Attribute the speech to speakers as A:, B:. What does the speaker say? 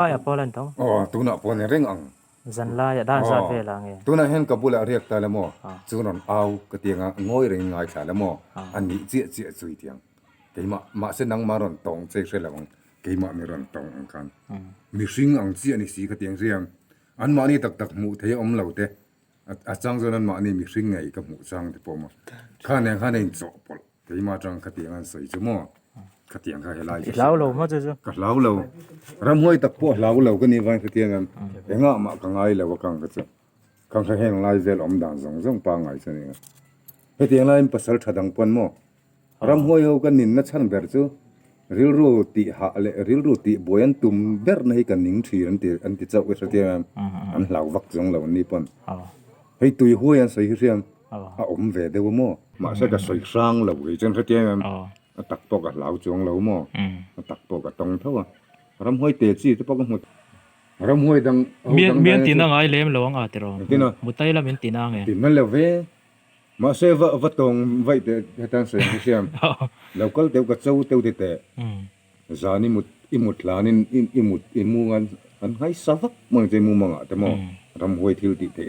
A: Laiah pawh la ni tawh.
B: Aw, tunah pawh ni reng ang.
A: Zan laiah dan zat vel ah nge?
B: Tunah hian ka bulah riak ta la maw? Chu rawn au ka ti anga ngawi rengin ngaithla la maw? A nih chiah chiah chu i ti ang. Keimah, mahse nangmah rawn tawng che hre lo ang. Keimah mi rawn tawng ang khan. Mihring ang chiah ni si ka ti ang hriam. Anmahni tak tak hmuh thei a awm lo te. A chang chuan anmahni mihring ngei ka hmuh chang te pawh maw? Kha nen khan a inchawhpawlh. Keimah atang khatiang an sawi chu maw? Khatiang kha helai
A: I hlau lo maw chu chu?
B: Ka hlau lo. Ramhuai tak pawh hlau lo ka nih vangin khatiang an engah mah ka ngai lo a kang kha chu. Kang kha heng lai vel awm dan zawng zawng pangngai chu a ni a. Hetiang laiin pasal tha dang pawn maw? Ramhuai ho ka ninna chhan ber chu rilru tih hah leh rilru tih buai an tum ber na hi ka ning thin an ti an ti chauh ka hre tiang a, an hlau vak zawng lo an ni pawn. Hei tui huai an sawi hi hriam a awm ve deuh a maw? Mahse ka sawi hrang lo kei chuan hre tiang em a tak pawh ka hlau chuang lo maw? A tak pawh ka tawng tho a, ramhuai te chi te pawh ka hmu ramhuai dang ho dang
A: Mian tina ngai lem lo ang a tiraw? Mutai lam in tina nge?
B: Tina lo ve. Mahse va va tawng vaih teh hetan sawi ang hriam lo kal teuh ka cho teuh ti teh zan i mut i mut hlan in i mut i mu an an nghaisa vak mang che mumangah te maw ramhuai thil tih theih.